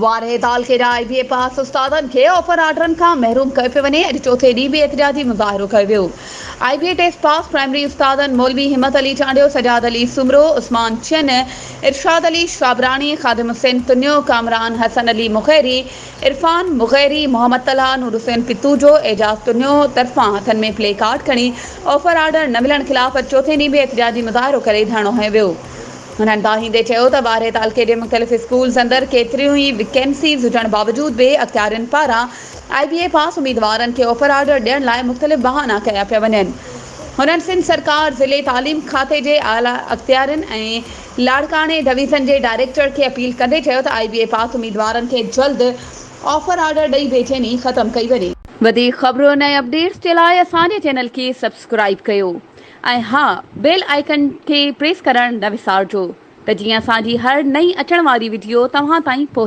وارهه تعلقي جا آء بي اي پاس استادن کي آفر آرڊرن کان محروم ڪيو پيو وڃي، اڄ چوٿين ڏينهن به احتجاجي مظاهرو ڪيو ويو. آء بي اي ٽيسٽ پاس پرائمري استادن مولوي همت علي چانڊيو، سجاد علي سومرو، عثمان چن، ارشاد علي شابراڻي، خادم حسين تنيو، ڪامران حسن علي مغيري، عرفان مغيري، محمد طلحه، نور حسين پتوجو، اعجاز تنيو طرفان هٿن ۾ پلي ڪارڊ کڻي آفر آرڊر نه ملڻ خلاف اڄ چوٿين ڏينهن به احتجاجي مظاهرو ڪري ڌرڻو هنيو ويو. هنن دانهيندي چيو ته ٻارهين تعلقي جي مختلف اسڪولز اندر ڪيتريون ئي ويڪينسيز هجڻ باوجود به اختيارين پاران آء بي اي پاس اميدوارن کي آفر آرڊر ڏيڻ لاء مختلف بهانا ڪيا پيا وڃن. هنن سنڌ سرڪار، ضلعي تعليم کاتي جي اعليٰ اختيارين ۽ لاڙڪاڻي ڊويزن جي ڊائريڪٽر کي اپيل ڪندي چيو ته آء بي اي پاس اميدوارن کي جلد آفر آرڊر ڏئي بيچيني ختم ڪئي وڃي. وڌيڪ خبرن ۽ اپڊيٽس جي لاء اسان جي چينل کي سبسڪرائيب ڪيو. ۽ ها بيل آئيڪن کي پريس ڪرڻ نه وسارجو ته جيئن اسان جي هر نئين اچڻ واري وڊيو توهان تائين پهچي.